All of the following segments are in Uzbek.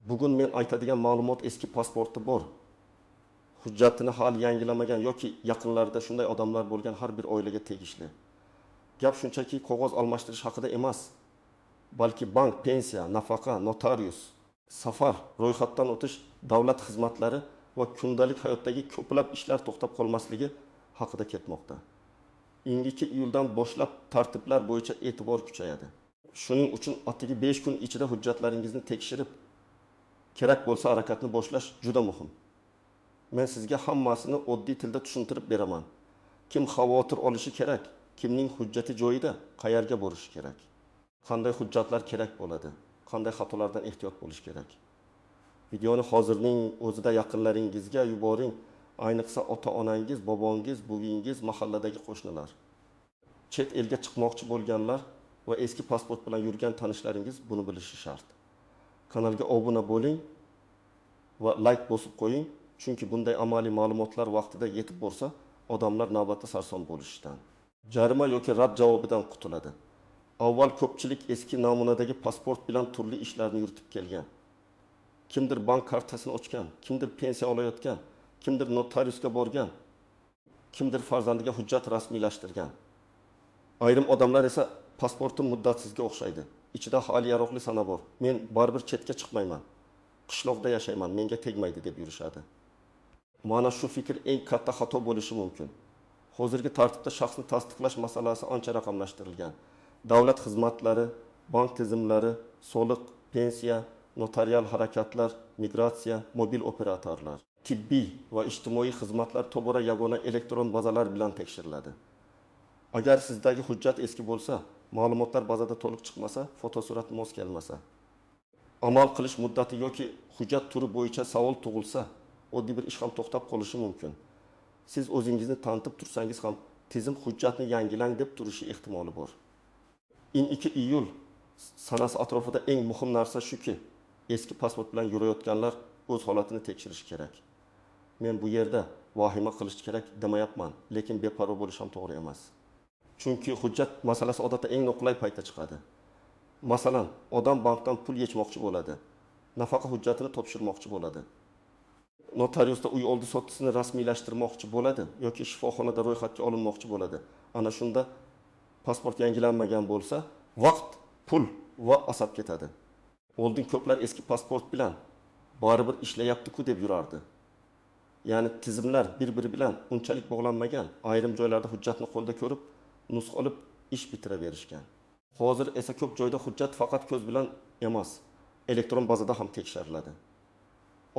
Bugun men aytadigan ma'lumot eski pasporti bor, hujjatini hali yangilamagan yoki yaqinlarida shunday odamlar bo'lgan har bir oilaga tegishli. Gap shunchaki qog'oz almashtirish haqida emas, balki bank, pensiya, nafaqa, notarius, safar, ro'yxatdan o'tish, davlat xizmatlari va kundalik hayotdagi ko'plab ishlar to'xtab qolmasligi haqida ketmoqda. 2 iyuldan boshlab tartiblar bo'yicha e'tibor kuchayadi. Shuning uchun atigi 5 kun ichida hujjatlaringizni tekshirib, kerak bo'lsa harakatni boshlash juda muhim. Men sizga hammasini oddiy tilda tushuntirib beraman. Kim xavotir olishi kerak, kimning hujjati joyida, qayerga borishi kerak, qanday hujjatlar kerak bo'ladi, qanday xatolardan ehtiyot bo'lish kerak. Videoni hozirning o'zida yaqinlaringizga yuboring, ayniqsa ota-onangiz, bobongiz, buvingiz, mahalladagi qo'shnilar. Chet elga chiqmoqchi bo'lganlar va eski pasport bilan yurgan tanishlaringiz buni bilishi shart. Kanalga obuna bo'ling va like bosib qo'ying, chunki bunday amaliy ma'lumotlar vaqtida yetib borsa, odamlar navbatda sarson bo'lishdan, jarima yoki rad javobidan qutuladi. Avval ko'pchilik eski namunadagi pasport bilan turli ishlarni yuritib kelgan. Kimdir bank kartasini ochgan, kimdir pensiya olayotgan, kimdir notariusga borgan, kimdir farzandiga hujjat rasmiylashtirgan. Ayrim odamlar esa pasportim muddatsizga o'xshaydi. Ichida hali yaroqli sana bor. Men baribir chetga chiqmayman. Qishloqda yashayman, menga tegmaydi deb yurishadi. Mana shu fikr eng katta xato bo'lishi mumkin. Hozirgi tartibda shaxsni tasdiqlash masalasi ancha raqamlashtirilgan. Davlat xizmatlari, bank tizimlari, soliq, pensiya, notarial harakatlar, migratsiya, mobil operatorlar, tibbiy va ijtimoiy xizmatlar tobora yagona elektron bazalar bilan tekshiriladi. Agar sizdagi hujjat eski bo'lsa, ma'lumotlar bazada to'liq chiqmasa, fotosurat mos kelmasa, amal qilish muddati yoki hujjat turi bo'yicha savol tug'ilsa, oddiy bir ish ham to'xtab qolishi mumkin. Siz o'zingizni tanitib tursangiz ham tizim hujjatni yangilang deb turishi ehtimoli bor. 2 iyul sanasi atrofida eng muhim narsa shuki, eski pasport bilan yurayotganlar o'z holatini tekshirishi kerak. Men bu yerda vahima qilish kerak demayapman, lekin beparvo bo'lish ham to'g'ri emas. Chunki hujjat masalasi odatda eng noqulay paytda chiqadi. Masalan, odam bankdan pul yechmoqchi bo'ladi, nafaqa hujjatini topshirmoqchi bo'ladi, notariusda uy oldi sotdisini rasmiylashtirmoqchi bo'ladi yoki shifoxonada ro'yxatga olinmoqchi bo'ladi. Ana shunda pasport yangilanmagan bo'lsa, vaqt, pul va asab ketadi. Oldin ko'plar eski pasport bilan baribir ishlayapti-ku deb yurardi. Ya'ni tizimlar bir-biri bilan unchalik bog'lanmagan, ayrim joylarda hujjatni qo'lda ko'rib, nusxa olib ish bitiraverishgan. Hozir esa ko'p joyda hujjat faqat ko'z bilan emas, elektron bazada ham tekshiriladi.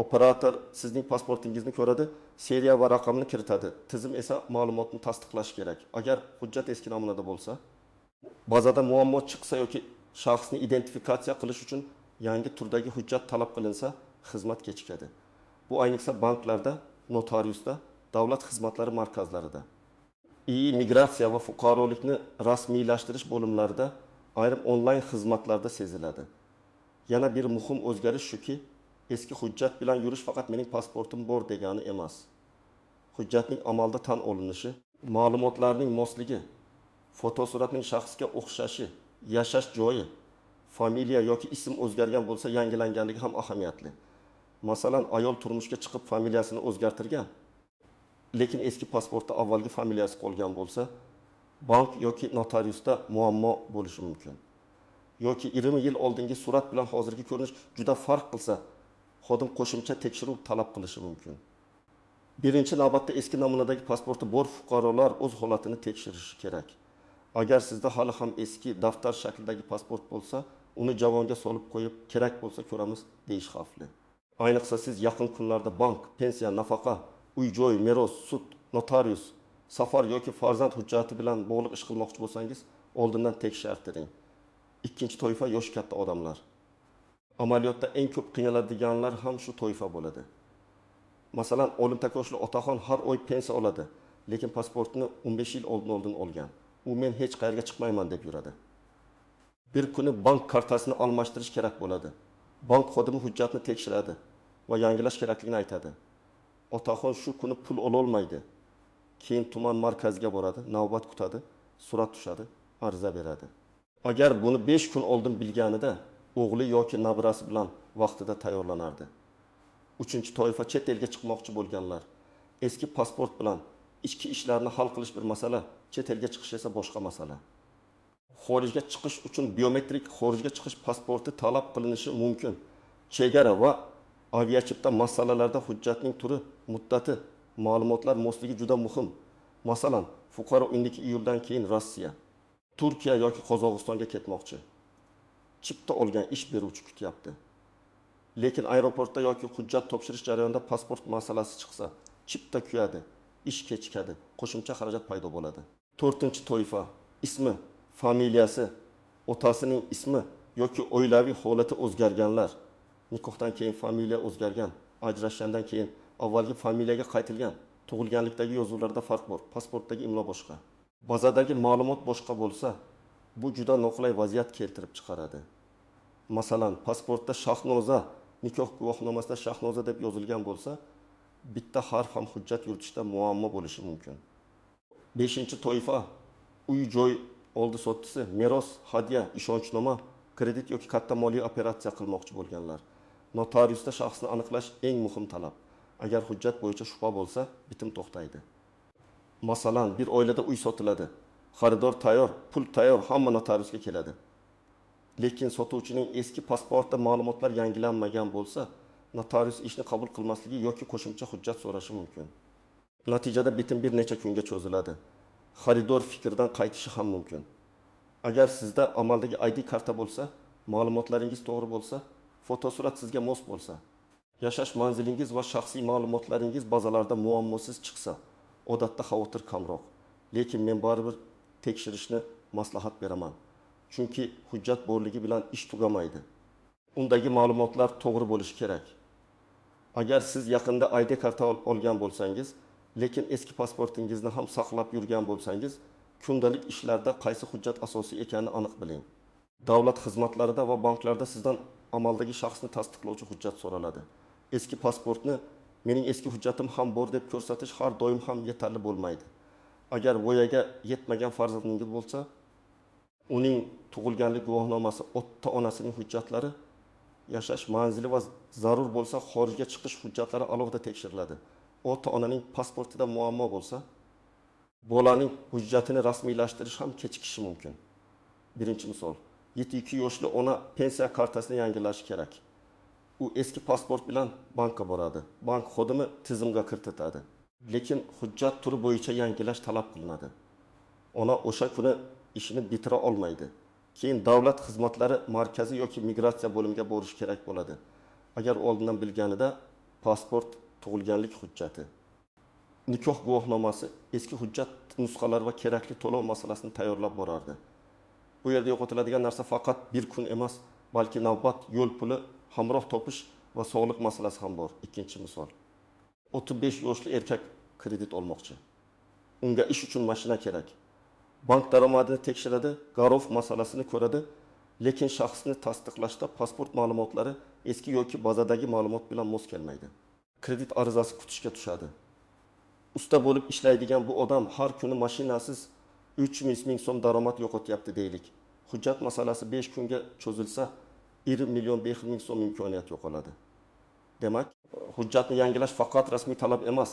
Operator sizning pasportingizni ko'radi, seriya va raqamni kiritadi. Tizim esa ma'lumotni tasdiqlashi kerak. Agar hujjat eski namunada bo'lsa, bazada muammo chiqsa yoki shaxsni identifikatsiya qilish uchun yangi turdagi hujjat talab qilinsa, xizmat kechikadi. Bu ayniqsa banklarda, notariusda, davlat xizmatlari markazlarida, migratsiya va fuqarolikni rasmiylashtirish bo'limlarida, ayrim onlayn xizmatlarda seziladi. Yana bir muhim o'zgarish shuki, eski hujjat bilan yurish faqat mening pasportim bor degani emas. Hujjatning amalda tan olinishi, ma'lumotlarning mosligi, fotosuratning shaxsga o'xshashi, yashash joyi, familiya yoki ism o'zgargan bo'lsa yangilanganligi ham ahamiyatli. Masalan, ayol turmushga chiqib familiyasini o'zgartirgan, lekin eski pasportda avvalgi familiyasi qolgan bo'lsa, bank yoki notariusda muammo bo'lishi mumkin. Yoki 20 yil oldingi surat bilan hozirgi ko'rinish juda farq qilsa, xodim qo'shimcha tekshiruv talab qilishi mumkin. Birinchi navbatda eski namunadagi pasporti bor fuqarolar o'z holatini tekshirishi kerak. Agar sizda hali ham eski daftar shaklidagi pasport bo'lsa, uni javonga solib qo'yib, kerak bo'lsa ko'ramiz deyish xavfli. Ayniqsa siz yaqin kunlarda bank, pensiya, nafaqa, uy-joy, meros, sud, notarius, safar yoki farzand hujjati bilan bog'liq ish qilmoqchi bo'lsangiz, oldindan tekshirtiring. Ikkinchi toifa yosh katta odamlar. Amaliyotda eng ko'p qiynaladiganlar ham shu toifa bo'ladi. Masalan, olim takoshli otaxon har oy pensiya oladi, lekin pasportini 15 yil oldin olgan. U men hech qayerga chiqmayman deb yuradi. Bir kuni bank kartasini almashtirish kerak bo'ladi. Bank xodimi hujjatni tekshiradi va yangilash kerakligini aytadi. Otaxon shu kuni pul ololmaydi. Keyin tuman markaziga boradi, navbat kutadi, surat tushadi, ariza beradi. Agar buni 5 kun oldin bilganida o'g'li yoki nabirasi bilan vaqtida tayyorlanardi. Uchinchi toifa chet elga chiqmoqchi bo'lganlar. Eski pasport bilan ichki ishlarni hal qilish bir masala, chet elga chiqish esa boshqa masala. Xorijga chiqish uchun biometrik xorijga chiqish pasporti talab qilinishi mumkin. Chegara va aviachipta masalalarda hujjatning turi, muddati, ma'lumotlar mosligi juda muhim. Masalan, fuqaro 12 iyuldan keyin Rossiya, Turkiya yoki Qozog'istonga ketmoqchi. Chipta olgan, ish beruvchi kutyapti. Lekin aeroportda yoki hujjat topshirish jarayonida pasport masalasi chiqsa, chipta kuyadi, ish kechikadi, qo'shimcha xarajat paydo bo'ladi. To'rtinchi toifa ismi, familiyasi, otasining ismi yoki oilaviy holati o'zgarganlar. Nikohdan keyin familiya o'zgargan, ajrashgandan keyin avvalgi familiyaga qaytilgan, tug'ilganlikdagi yozuvlarda farq bor, pasportdagi imlo boshqa. Bazadagi ma'lumot boshqa bo'lsa, bu juda noqulay vaziyat keltirib chiqaradi. Masalan, pasportda Shahnoza, nikoh guvohnomasida Shahnoza deb yozilgan bo'lsa, bitta harf ham hujjat yuritishda muammo bo'lishi mumkin. Beshinchi toifa uy joy oldi sotdisi, meros, hadya, ishonchnoma, kredit yoki katta moliya operatsiya qilmoqchi bo'lganlar. Notariusda shaxsni aniqlash eng muhim talab. Agar hujjat bo'yicha shubha bo'lsa, bitim to'xtaydi. Masalan, bir oilada uy sotiladi. Xaridor tayyor, pul tayyor, hamma notariusga keladi. Lekin sotuvchining eski pasportida ma'lumotlar yangilanmagan bo'lsa, notarius ishni qabul qilmasligi yoki qo'shimcha hujjat so'rashi mumkin. Natijada bitim bir necha kunga cho'ziladi. Xaridor fikridan qaytishi ham mumkin. Agar sizda amaldagi ID karta bo'lsa, ma'lumotlaringiz to'g'ri bo'lsa, fotosurat sizga mos bo'lsa, yashash manzilingiz va shaxsiy ma'lumotlaringiz bazalarda muammosiz chiqsa, odatda xavotir kamroq. Lekin men baribir tekshirishni maslahat beraman. Chunki hujjat borligi bilan ish tugamaydi. Undagi ma'lumotlar to'g'ri bo'lishi kerak. Agar siz yaqinda ID karta olgan bo'lsangiz, lekin eski pasportingizni ham saqlab yurgan bo'lsangiz, kundalik ishlarda qaysi hujjat asosiy ekanini aniq biling. Davlat xizmatlarida va banklarda sizdan amaldagi shaxsni tasdiqlovchi hujjat so'raladi. Eski pasportni mening eski hujjatim ham bor deb ko'rsatish har doim ham yetarli bo'lmaydi. Agar voyaga yetmagan farzandingiz bo'lsa, uning tug'ilganlik guvohnomasi, ota onasining hujjatlari, yashash manzili va zarur bo'lsa xorijga chiqish hujjatlari alohida tekshiriladi. Ota onaning pasportida muammo bo'lsa, bolaning hujjatini rasmiylashtirish ham kechikishi mumkin. Birinchi misol. 72 yoshli ona pensiya kartasini yangilashi kerak. U eski pasport bilan bankka boradi. Bank xodimi tizimga kiritadi. Lekin hujjat turi bo'yicha yangilash talab qilinadi. Ona o'sha kuni ishini bitira olmaydi. Keyin davlat xizmatlari markazi yoki migratsiya bo'limiga borish kerak bo'ladi. Agar oldindan bilganida pasport, tug'ilganlik hujjati, nikoh guvohnomasi, eski hujjat nusxalari va kerakli to'lov masalasini tayyorlab borardi. Bu yerda yo'qotiladigan narsa faqat bir kun emas, balki navbat, yo'l puli, hamroh topish va sog'liq masalasi ham bor. Ikkinchi misol. 35 yoshli erkak kredit olmoqchi. Unga ish uchun mashina kerak. Bank daromadini tekshiradi, garov masalasini ko'radi, lekin shaxsni tasdiqlashda pasport ma'lumotlari eski yoki bazadagi ma'lumot bilan mos kelmaydi. Kredit arizasi kutishga tushadi. Usta bo'lib ishlaydigan bu odam har kuni mashinasiz 300 ming so'm daromad yo'qotyapti deylik. Hujjat masalasi 5 kunga cho'zilsa, 1 million 5 ming so'm imkoniyat yo'qoladi. Demak, hujjatni yangilash faqat rasmiy talab emas,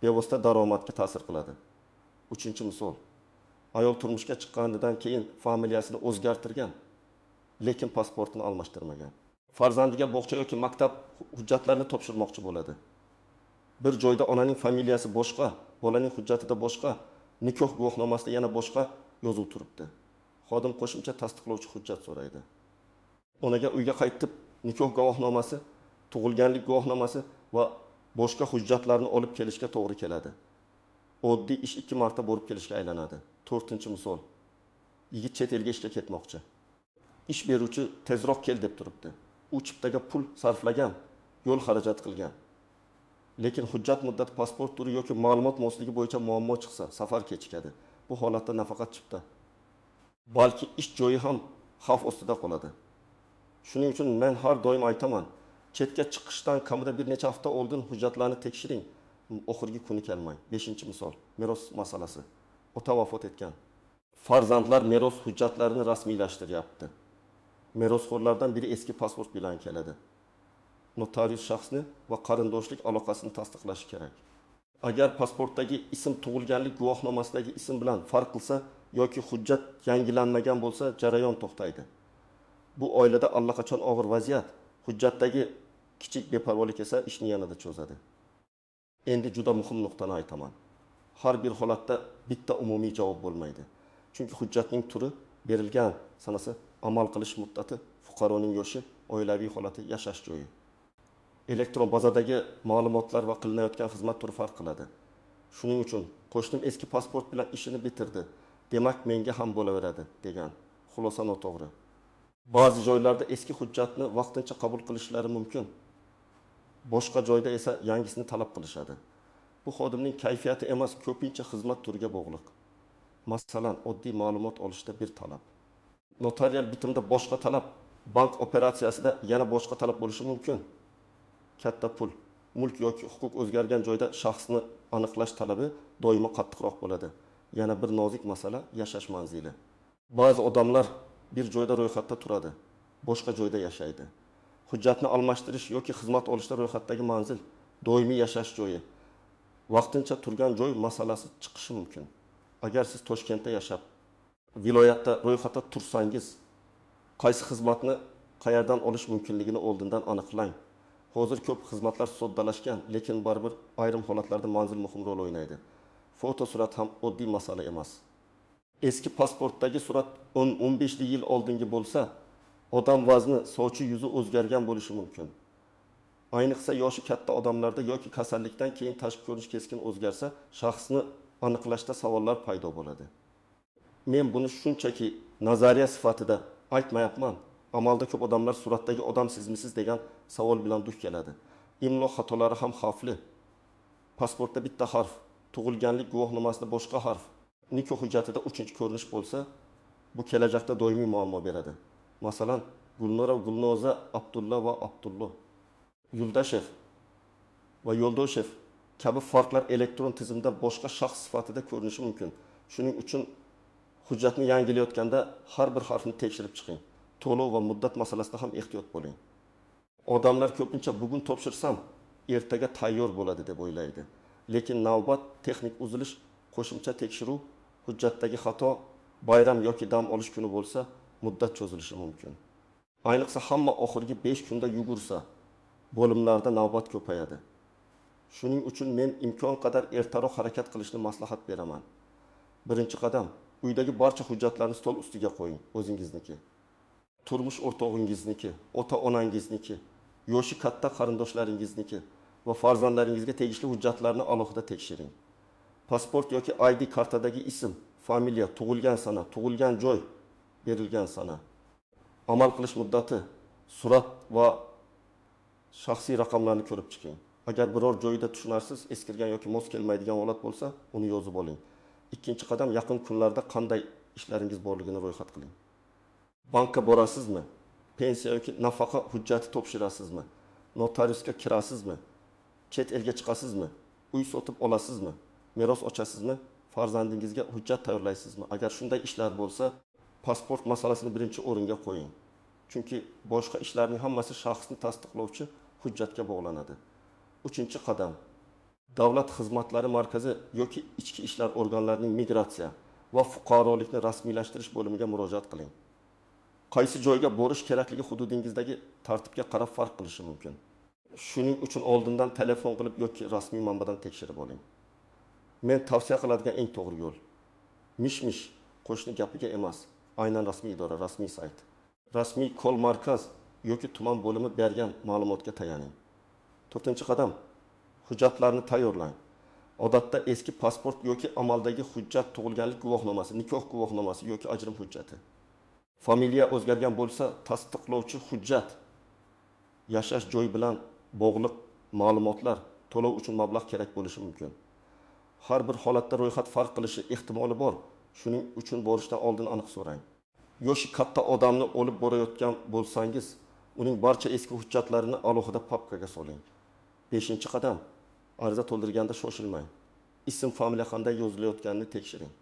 bevosita daromadga ta'sir qiladi. Uchinchi misol. Ayol turmushga chiqqanidan keyin familiyasini o'zgartirgan, lekin pasportini almashtirmagan. Farzandiga bog'cha yoki maktab hujjatlarini topshirmoqchi bo'ladi. Bir joyda onaning familiyasi boshqa, bolaning hujjatida boshqa, nikoh guvohnomasida yana boshqa yozuv turibdi. Xodim qo'shimcha tasdiqlovchi hujjat so'raydi. Onaga uyga qaytib nikoh guvohnomasi, tug'ilganlik guvohnomasi va boshqa hujjatlarni olib kelishga to'g'ri keladi. Oddiy ish 2 marta borib kelishga aylanadi. To'rtinchi misol. Yigit chet elga ishga ketmoqchi. Ish beruvchi tezroq kel deb turibdi. U chiptaga pul sarflagan, yo'l xarajat qilgan. Lekin hujjat muddati, pasport turi yoki ma'lumot mosligi bo'yicha muammo chiqsa, safar kechikadi. Bu holatda nafaqat chipta, balki ish joyi ham xavf ostida qoladi. Shuning uchun men har doim aytaman, chetga chiqishdan kamida bir necha hafta oldin hujjatlarni tekshiring, oxirgi kuni kelmang. Beshinchi misol, meros masalasi. Ota vafot etgan. Farzandlar meros hujjatlarini rasmiylashtiryapti. Merosxo'rlardan biri eski pasport bilan keladi. Notarius shaxsni va qarindoshlik aloqasini tasdiqlashi kerak. Agar pasportdagi ism tug'ilganlik guvohnomasidagi ism bilan farq qilsa yoki hujjat yangilanmagan bo'lsa, jarayon to'xtaydi. Bu oilada allaqachon og'ir vaziyat. Hujjatdagi kichik beparvolik esa ishni yanada cho'zadi. Endi juda muhim nuqtani aytaman. Har bir holatda bitta umumiy javob bo'lmaydi. Chunki hujjatning turi, berilgan sanasi, amal qilish muddati, fuqaroning yoshi, oilaviy holati, yashash joyi. Elektron bazadagi ma'lumotlar va qilinayotgan xizmat turi farq qiladi. Shuning uchun qo'shnim eski pasport bilan ishini bitirdi, demak menga ham bo'laveradi degan xulosa noto'g'ri. Ba'zi joylarda eski hujjatni vaqtincha qabul qilishlari mumkin. Boshqa joyda esa yangisini talab qilishadi. Bu xodimning kayfiyati emas, ko'pincha xizmat turiga bog'liq. Masalan, oddiy ma'lumot olishda bir talab, notarial bitimda boshqa talab, bank operatsiyasida yana boshqa talab bo'lishi mumkin. Katta pul, mulk yoki huquq o'zgargan joyda shaxsni aniqlash talabi doimo qattiqroq bo'ladi. Yana bir nozik masala yashash manzili. Ba'zi odamlar bir joyda ro'yxatda turadi, boshqa joyda yashaydi. Hujjatni almashtirish yoki xizmat olishda ro'yxatdagi manzil, doimiy yashash joyi, vaqtincha turgan joy masalasi chiqishi mumkin. Agar siz Toshkentda yashab, viloyatda ro'yxatda tursangiz, qaysi xizmatni qayerdan olish mumkinligini oldindan aniqlang. Hozir ko'p xizmatlar soddalashgan, lekin baribir ayrim holatlarda manzil muhim rol o'ynaydi. Fotosurat ham oddiy masala emas. Eski pasportdagi surat 10-15 yil oldingi bo'lsa, odam vazni, sochi, yuzi o'zgargan bo'lishi mumkin. Ayniqsa yoshi katta odamlarda yoki kasallikdan keyin tashqi ko'rinish keskin o'zgarsa, shaxsni aniqlashda savollar paydo bo'ladi. Men buni shunchaki nazariya sifatida aytmayapman. Amalda ko'p odamlar suratdagi odam sizmisiz degan savol bilan duch keladi. Imlo xatolari ham xavfli. Pasportda bitta harf, tug'ilganlik guvohnomasida boshqa harf, nikoh hujjatida uchinchi ko'rinish bo'lsa, bu kelajakda doimiy muammo beradi. Masalan, Gulnora, Gulnoza, Abdulla va Abdullo, Yuldashev va Yo'ldoshev kabi farqlar elektron tizimda boshqa shaxs sifatida ko'rinishi mumkin. Shuning uchun hujjatni yangilayotganda har bir harfni tekshirib chiqing. To'lov va muddat masalasida ham ehtiyot bo'ling. Odamlar ko'pincha bugun topshirsam, ertaga tayyor bo'ladi deb o'ylaydi. Lekin navbat, texnik uzilish, qo'shimcha tekshiruv, hujjatdagi xato, bayram yoki dam olish kuni bo'lsa, muddat cho'zilishi mumkin. Ayniqsa hamma oxirgi 5 kunda yugursa, bo'limlarda navbat ko'payadi. Shuning uchun men imkon qadar ertaroq harakat qilishni maslahat beraman. Birinchi qadam, uydagi barcha hujjatlarni stol ustiga qo'ying, o'zingizniki, turmush o'rtog'ingizniki, ota-onangizniki, yoshi katta qarindoshlaringizniki va farzandlaringizga tegishli hujjatlarni alohida tekshiring. Pasport yoki ID kartadagi ism, familiya, tug'ilgan sana, tug'ilgan joy, berilgan sana, amal qilish muddati, surat va shaxsiy raqamlarni ko'rib chiqing. Agar biror joyda tushunarsiz, eskirgan yoki mos kelmaydigan holat bo'lsa, uni yozib oling. Ikkinchi qadam, yaqin kunlarda qanday ishlaringiz borligini ro'yxat qiling. Bankka borasizmi? Pensiya yoki nafaqa hujjati topshirasizmi? Notariusga kirasizmi? Chet elga chiqasizmi? Uy sotib olasizmi? Meros ochasizmi? Farzandingizga hujjat tayyorlaysizmi? Agar shunday ishlar bo'lsa, pasport masalasini birinchi o'ringa qo'ying. Chunki boshqa ishlarning hammasi shaxsni tasdiqlovchi hujjatga bog'lanadi. Uchinchi qadam, davlat xizmatlari markazi yoki ichki ishlar organlarining migratsiya va fuqarolikni rasmiylashtirish bo'limiga murojaat qiling. Qaysi joyga borish kerakligi hududingizdagi tartibga qarab farq qilishi mumkin. Shuning uchun oldindan telefon qilib yoki rasmiy manbadan tekshirib oling. Men tavsiya qiladigan eng to'g'ri yo'l mish-mish qo'shni gapiga emas, aynan rasmiy idora, rasmiy sayt, rasmiy kol markaz yoki tuman bo'limi bergan ma'lumotga tayaning. To'rtinchi qadam, hujjatlarni tayyorlang. Odatda eski pasport yoki amaldagi hujjat, tug'ilganlik guvohnomasi, nikoh guvohnomasi yoki ajrim hujjati. Familiya o'zgargan bo'lsa, tasdiqlovchi hujjat, yashash joyi bilan bog'liq ma'lumotlar, to'lov uchun mablag' kerak bo'lishi mumkin. Har bir holatda ro'yxat farq qilishi ehtimoli bor. Shuning uchun borishdan oldin aniq so'rang. Yoshi katta odamni olib borayotgan bo'lsangiz, uning barcha eski hujjatlarini alohida papkaga soling. Beshinchi qadam, ariza to'ldirganda shoshilmang. Ism, familiya qanday yozilayotganini tekshiring.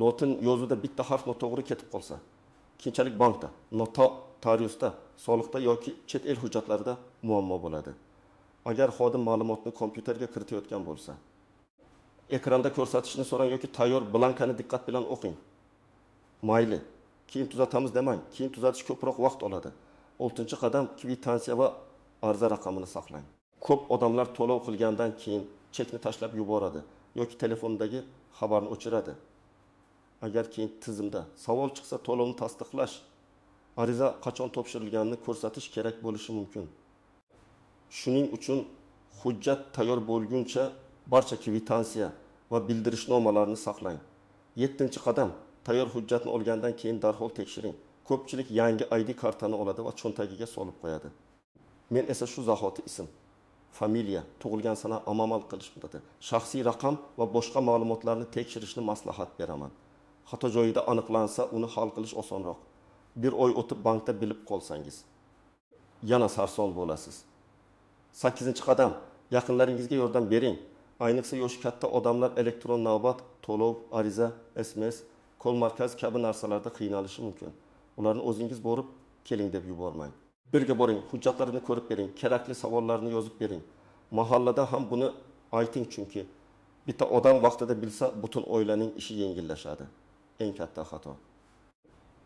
Lotin yozuvda bitta harf noto'g'ri ketib qolsa, keyinchalik bankda notariusda, soliqda yoki chet el hujjatlarida muammo bo'ladi. Agar xodim ma'lumotni kompyuterga kiritayotgan bo'lsa, ekranda ko'rsatishni so'rang yoki tayyor blankani diqqat bilan o'qing. Mayli, keyin tuzatamiz demang, keyin tuzatish ko'proq vaqt oladi. 6-qadam kvitansiya va arza raqamini saqlang. Ko'p odamlar to'lov qilgandan keyin chekni tashlab yuboradi yoki telefondagi xabarni o'chiradi. Agar keyin tizimda savol chiqsa, to'lovni tasdiqlash, ariza qachon topshirilganini ko'rsatish kerak bo'lishi mumkin. Shuning uchun hujjat tayyor bo'lguncha barcha kvitansiya va bildirishnomalarni saqlang. 7-qadam tayyor hujjatni olgandan keyin darhol tekshiring. Ko'pchilik yangi ID kartani oladi va cho'ntagiga solib qo'yadi. Men esa shu zahoti ism, familiya, tug'ilgan sana, amal qilish muddati, shaxsiy raqam va boshqa ma'lumotlarni tekshirishni maslahat beraman. Xato joyida aniqlansa, uni hal qilish osonroq. Bir oy o'tib bankda bilib qolsangiz, yana sarson bo'lasiz. 8-qadam yaqinlaringizga yordam bering. Ayniqsa yoshi katta odamlar elektron navbat, to'lov, ariza, SMS, kol markaz kabi narsalarda qiynalishi mumkin. Ularni o'zingiz borib keling deb yubormang. Birga boring, hujjatlarini ko'rib bering, kerakli savollarni yozib bering. Mahallada ham buni ayting, chunki bitta odam vaqtida bilsa, butun oilaning ishi yengillashadi. Eng katta xato.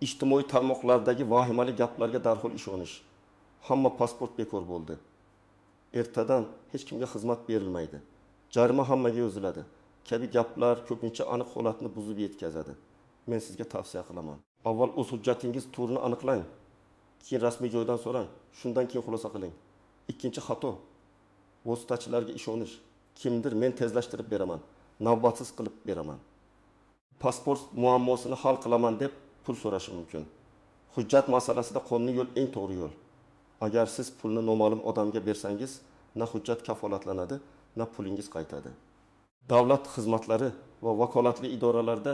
Ijtimoiy tarmoqlardagi vahimali gaplarga darhol ishonish. Hamma pasport bekor bo'ldi. Ertadan hech kimga xizmat berilmaydi. Jarima hammaga yoziladi. Kabi gaplar ko'pincha aniq holatni buzib yetkazadi. Men sizga tavsiya qilaman. Avval o'z hujjatingiz turini aniqlang. Keyin rasmiy joydan so'rang. Shundan keyin xulosa qiling. 2-xato. Vositachilarga ishonish. Kimdir men tezlashtirib beraman, navbatsiz qilib beraman. Pasport muammosini hal qilaman deb pul so'rashi mumkin. Hujjat masalasida qonuniy yo'l eng to'g'ri yo'l. Agar siz pulni noma'lum odamga bersangiz, na hujjat kafolatlanadi, na pulingiz qaytadi. Davlat xizmatlari va vakolatli idoralarda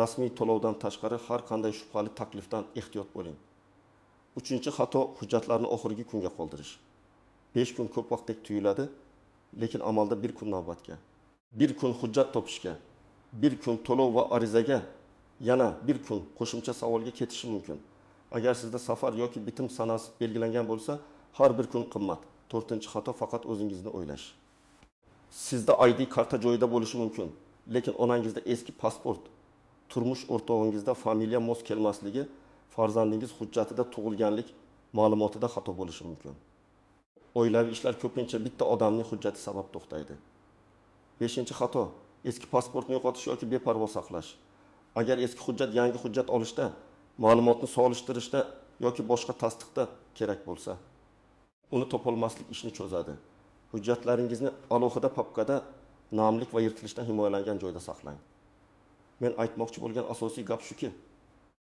rasmiy to'lovdan tashqari har qanday shubhali taklifdan ehtiyot bo'ling. 3-xato hujjatlarni oxirgi kunga qoldirish. 5 kun ko'p vaqtdek tuyuladi, lekin amalda 1 kun navbatga, 1 kun hujjat topishga, 1 kun to'lov va arizaga, yana 1 kun qo'shimcha savolga ketishi mumkin. Agar sizda safar yoki bitim sanasi belgilangan bo'lsa, har bir kun qimmat. 4-xato faqat o'zingizni o'ylash. Sizda ID karta joyida bo'lishi mumkin, lekin onangizda eski pasport, turmush o'rtog'ingizda familiya mos kelmasligi, farzandingiz hujjatida tug'ilganlik ma'lumotida xato bo'lishi mumkin. Oilaviy ishlar ko'pincha bitta odamning hujjati sabab to'xtaydi. 5-xato eski pasportni yo'qotish yoki beparvo saqlash. Agar eski hujjat yangi hujjat olishda, ma'lumotni solishtirishda yoki boshqa tasdiqda kerak bo'lsa, uni topolmaslik ishni cho'zadi. Hujjatlaringizni alohida papkada, namlik va yirtilishdan himoyalangan joyda saqlang. Men aytmoqchi bo'lgan asosiy gap shuki,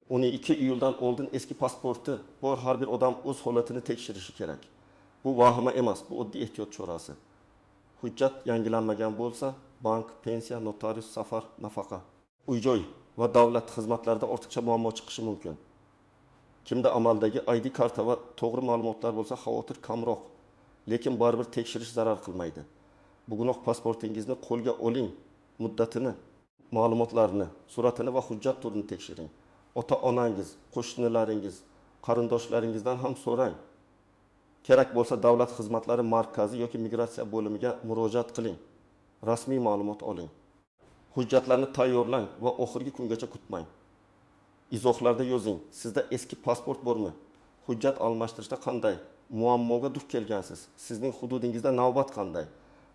12 iyuldan oldin eski pasporti bor har bir odam o'z holatini tekshirishi kerak. Bu vahima emas, bu oddiy ehtiyot chorasi. Hujjat yangilanmagan bo'lsa, bank, pensiya, notarius, safar, nafaqa, uy-joy va davlat xizmatlarida ortiqcha muammo chiqishi mumkin. Kimda amaldagi ID karta va to'g'ri ma'lumotlar bo'lsa, xavotir kamroq, lekin baribir tekshirish zarar qilmaydi. Bugunoq pasportingizni qo'lga oling, muddatini, ma'lumotlarni, suratini va hujjat turini tekshiring. Ota-onangiz, qo'shnilaringiz, qarindoshlaringizdan ham so'rang. Kerak bo'lsa davlat xizmatlari markazi yoki migratsiya bo'limiga murojaat qiling. Rasmiy ma'lumot oling. Hujjatlarni tayyorlang va oxirgi kungacha kutmang. Izohlarda yozing, sizda eski pasport bormi? Hujjat almashtirishda qanday muammoga duch kelgansiz? Sizning hududingizda navbat qanday?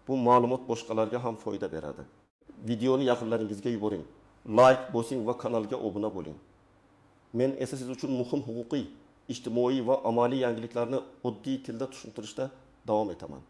Bu ma'lumot boshqalarga ham foyda beradi. Videoni yaqinlaringizga yuboring. Like bosing va kanalga obuna bo'ling. Men esa siz uchun muhim huquqiy, ijtimoiy va amaliy yangiliklarni oddiy tilda tushuntirishda davom etaman.